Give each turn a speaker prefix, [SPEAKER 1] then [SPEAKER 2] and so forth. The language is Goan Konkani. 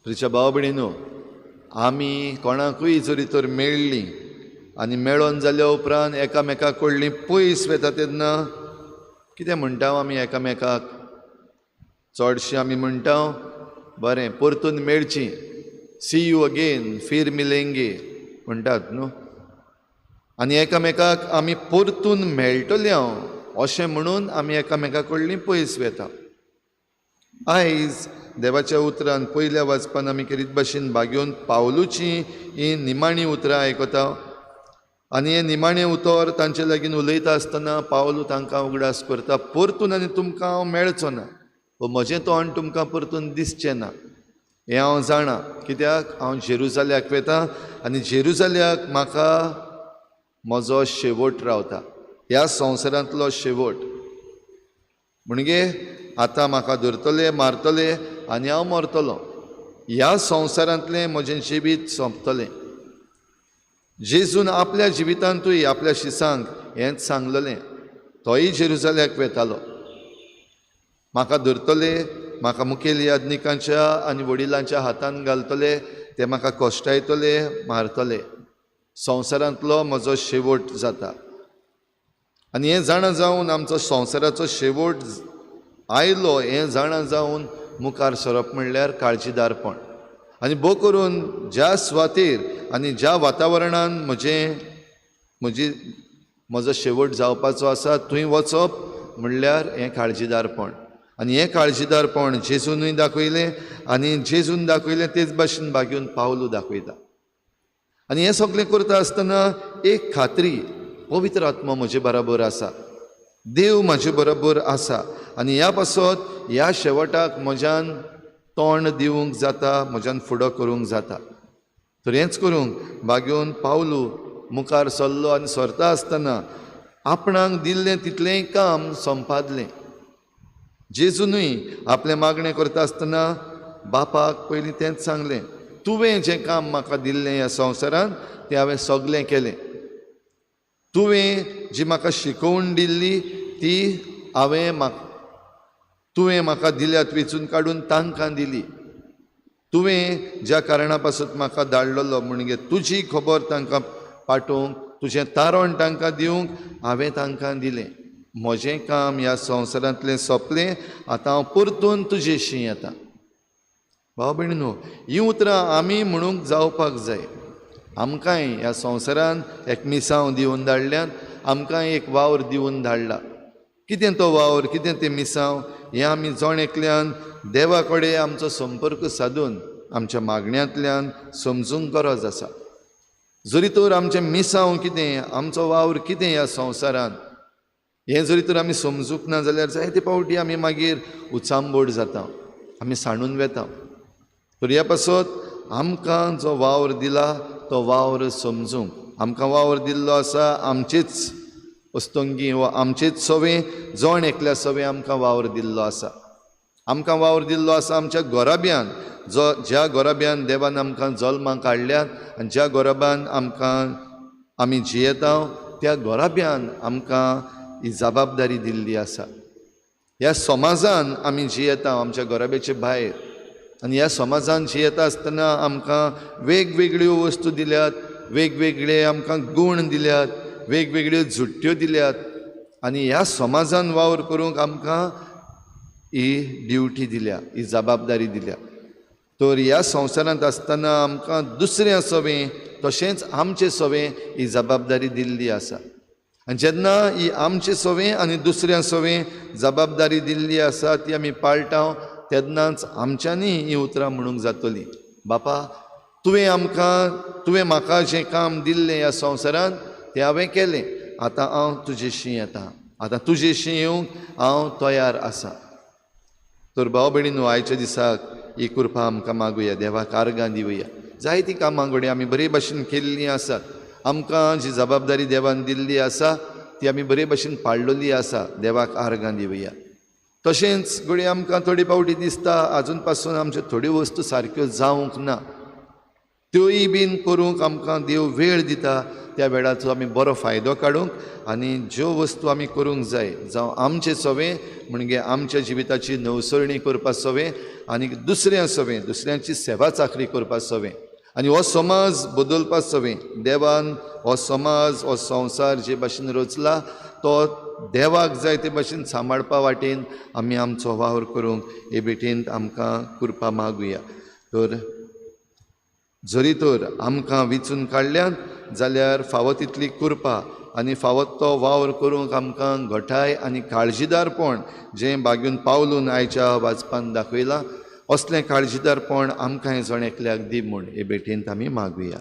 [SPEAKER 1] प्रिच्या भाव भयणीनो, आमी कोणाकूय जरी तर मेळ्ळीं आनी मेळोन जाल्या उपरांत एकामेका कडलीं पयस वता तेन्ना कितें म्हणटा आमी एकामेकाक? चडशीं आमी म्हणटा बरें परतून मेळची, सी you again, फिर मिलेंगे म्हणटात न्हू. आनी एकामेकाक आमी परतून मेळटले हांव अशें म्हणून आमी एकामेका कडलीं पयस वता. आयज देवाच्या उतरान पयल्या वाचपान आमी केरीत भाशेन बागेवन पावलूची ही निमाणी उतरां आयकता आनी हें निमाणें उतर तांचे लागीं उलयता आसतना पावलू तांकां उगडास करता, परतून आनी तुमकां हांव मेळचो ना, म्हजें तोंड तुमकां परतून दिसचें ना हें हांव जाणा. कित्याक हांव जेरुजाल्याक वता आनी जेरुजाल्याक म्हाका म्हजो शेवट रावता, ह्या संवसारांतलो शेवट. म्हणजे आतां म्हाका धरतले, मारतले आनी हांव मरतलो, ह्या संवसारांतलें म्हजें जिवीत सोंपतलें. जेजून आपल्या जिवितांतूय आपल्या शिसांक हेंच सांगलेलें. तोय जेरुजाल्याक वेतालो, म्हाका धरतले, म्हाका मुखेल याज्ञिकांच्या आनी वडिलांच्या हातान घालतले, ते म्हाका कश्टायतले, मारतले, संवसारांतलो म्हजो शेवट जाता. आनी हें जाणा जावन आमचो संवसाराचो शेवट आयलो हें जाणा जावन मुखार सरप म्हणल्यार काळजीदारपण. आनी भोव करून ज्या सुवातेर आनी ज्या वातावरणान म्हजो शेवट जावपाचो आसा थंय वचप म्हणल्यार हें काळजीदारपण. आनी हें काळजीदारपण जेजूनय दाखयलें आनी जेजून दाखयलें तेच भाशेन बागेवन पावलू दाखयता. आनी हें सगळें करता आसतना एक खात्री, पवित्र आत्मा म्हजे बराबर आसा, देव म्हजे बरोबर आसा आनी ह्या पासत ह्या शेवटाक म्हज्यान तोंड दिवंक जाता, म्हज्यान फुडो करूंक जाता. तर हेंच करूंक बागेवन पावलू मुखार सरलो आनी सरता आसतना आपणाक दिल्लें तितलेंय काम संपादलें. जेजूनय आपलें मागणें करता आसतना बापाक पयलीं तेंच सांगलें, तुवें जें काम म्हाका दिल्लें ह्या संवसारांत तें हांवें सगळें केलें, तुवें जी म्हाका शिकोवन दिल्ली ती हांवें तुवें म्हाका दिल्यात वेंचून काडून तांकां दिली, तुवें ज्या कारणा पासत म्हाका धाडलेलो म्हणजे तुजी खबर तांकां पाठोवंक, तुजें तारण तांकां दिवंक हांवें तांकां दिलें. म्हजें काम ह्या संवसारांतलें सोंपलें, आतां हांव परतून तुजेशी येता. भाव भयणीनो, हीं उतरां आमी म्हणूंक जावपाक जाय. आमकांय ह्या संवसारांत एक मिसांव दिवन धाडल्यात, आमकांय एक वावर दिवन धाडला. कितें तो वावर, कितें तें मिसांव हें आमी जण एकल्यान देवा कडेन आमचो संपर्क सादून आमच्या मागण्यांतल्यान समजूंक गरज आसा. जरी तर आमचें मिसांव कितें, आमचो वावर कितें ह्या संवसारांत हें जरी तर आमी समजूंक ना जाल्यार जायते फावटी आमी मागीर उचांबोड जाता, आमी सांडून वेता. तर ह्या पासत आमकां जो वावर दिला तो वावर समजूंक, आमकां वावर दिल्लो आसा आमचेच अस्तंगी वा आमचेच सवे, जण एकल्या सवे आमकां वावर दिल्लो आसा. आमकां वावर दिल्लो आसा आमच्या गोराब्यान, जो ज्या गोराब्यान देवान आमकां जल्माक काडल्यात आनी ज्या गोराब्यान आमकां आमी जियेता त्या गोराब्यान आमकां ही जबाबदारी दिल्ली आसा. ह्या समाजान आमी जियेता आमच्या गोराब्याचे भायर आनी ह्या समाजान जियेता आसतना आमकां वेगवेगळ्यो वस्तू दिल्यात, वेगवेगळे आमकां गूण दिल्यात, वेगवेगळ्यो झुट्ट्यो दिल्यात आनी ह्या समाजान वावर करूंक आमकां ही ड्युटी दिल्या, ही जबाबदारी दिल्या. तर ह्या संवसारांत आसतना आमकां दुसऱ्या सवें तशेंच आमचे सवें ही जबाबदारी दिल्ली आसा. आनी जेन्ना ही आमचे सवें आनी दुसऱ्या सवें जबाबदारी दिल्ली आसा ती आमी पाळटा तेन्नाच आमच्यांनी ही उतरां म्हणूंक जातली, बापा तुवें आमकां, तुवें म्हाका जें काम दिल्लें ह्या संवसारांत तें हांवें केलें, आतां हांव तुजेशी येता, आतां तुजेशी येवंक हांव तयार आसा. तर भाव भयणीनो, आयच्या दिसाक ही कृपा आमकां मागुया, देवाक आर्गां दिवया. जायतीं कामां घडये आमी बरे भाशेन केल्लीं आसात, आमकां जी जबाबदारी देवान दिल्ली आसा ती आमी बरे भाशेन पाळलेली आसा, देवाक आर्गां दिवया. तशेंच घडये आमकां थोडे फावटी दिसता आजून पासून आमच्यो थोड्यो वस्तू सारक्यो जावंक ना, त्योय बीन करूंक आमकां देव वेळ दिता. त्या वेळाचो आमी बरो फायदो काडूंक आनी ज्यो वस्तू आमी करूंक जाय, जावं आमचे सवे म्हणजे आमच्या जिविताची नवसरणी करपा सवे आनी दुसऱ्या सवे दुसऱ्यांची सेवा चाकरी करपा सवे आनी हो समाज बदलपा सवे. देवान हो समाज हो संवसार जे भाशेन रचला तो देवाक जाय ते भाशेन सांबाळपा वाटेन आमी आमचो वावर करूंक हे भेटेंत आमकां कृपा मागुया. तर जरी तर आमकां विचून काडल्यात जाल्यार फावो तितली कृपा आनी फावो तो वावर करूंक आमकां घटाय आनी काळजीदारपण जें बागून पावलून आयच्या वाचपान दाखयलां असलें काळजीदारपण आमकां जण एकल्याक दी म्हूण हे भेटेंत आमी मागुया.